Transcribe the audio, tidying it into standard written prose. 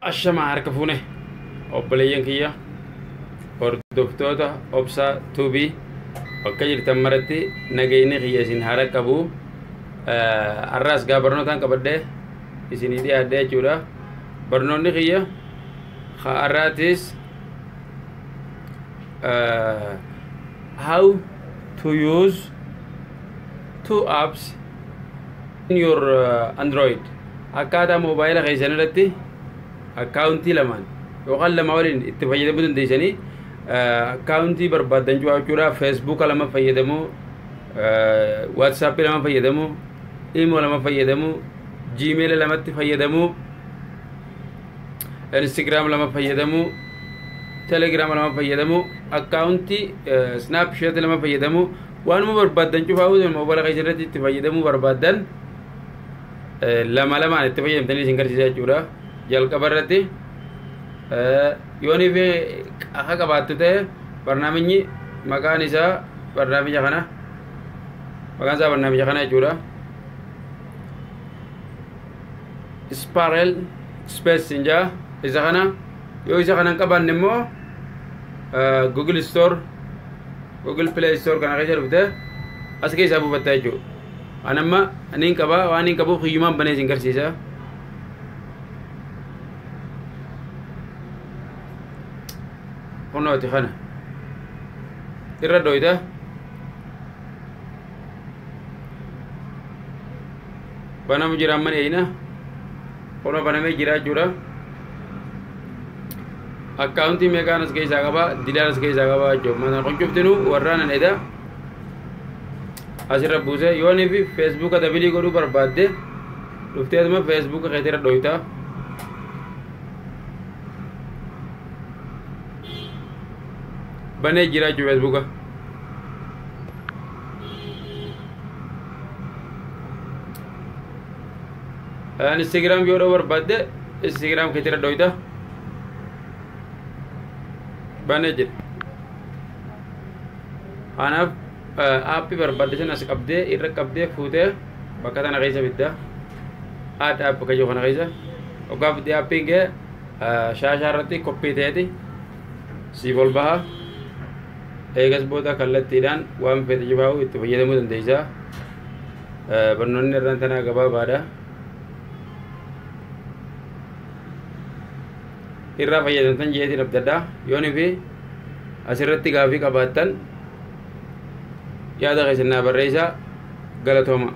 Ashamaa harka fuune obboleeyyan kiyya hordoftoota Obsaa Tuubii bakka jirtan maratti nagayni kiyya isin haara qabu. Har'aas gaa barnootaan qabadhee isinii dhiyaadhe jechuudha. Barnoonni kiyya har'aatis how to use two apps in your Android. Akkaataa moobaayila keessan irratti akkaawuntii lamaan yookaan lama waliin itti fayyadamuu dandeessanii akkaawuntii barbaaddan jechuudha. Feesbuuka lama fayyadamuu, Waatsaappii lama fayyadamuu, Imoo lama fayyadamuu, Jiimeela lamatti fayyadamuu, Instagram lama fayyadamuu, Telegram lama fayyadamuu, akkaawuntii Snapchat lama fayyadamuu, waanuma barbaaddan cufaa moobaayila keessan irratti itti fayyadamuu barbaaddan lama lamaan itti fayyadamtanii isin garsiisa jechuudha. Jalqaba irratti yoonii fi akka qabaattu ta'e barnaamijni maqaan isaa barnaamija kana, maqaan isaa barnaamija kana jechuudha. Parallel Space injaa isa kana. Yoo isa kana hin qabaanne immoo Google Store, Google Play Store kana keessa dhufte as keessaa buufatta jechuudha. An amma ani hin qaba, waan hin qabuuf hiyyumaan banee isin garsiisa. Kunooti kana irra dhoyta. Banamu jira amma eeyina. Kunoo banamee jira jechuudha. Akkaawuntii meeqaan as keessaa qaba? Dilaan as keessaa qaba jechuudha. Mana kun cuftinuu warraan an eda asirra buuse. Yoonii fi feesbuuka dabilii godhuu barbaadde dhufteetuma feesbuuka keetirra dhoyta. Banee jira jechuudha feesbuuka. Instagram yoo dhoo barbaadde Instagram keetirra dhoyta. Banee jira. Kanaaf aappii barbaadde sana as qabdee irra qabdee fuutee bakka tana keessa fidda. Add app bakka jiru kana keessa. Hoggaa fiddee aappiin kee shaashaa irratti koppii ta'eeti siif ol baha. Eegas booda kallattiidhaan waan fedhe jibaa'u itti fayyadamuu dandeessa. Barnoonni irraan tanaa gabaabaadha. Irraa fayyadamtan jeetiin abdadhaa. Yoonii fi asirratti gaafii qabaattan yaada keessan naa barreessaa. Galatooma.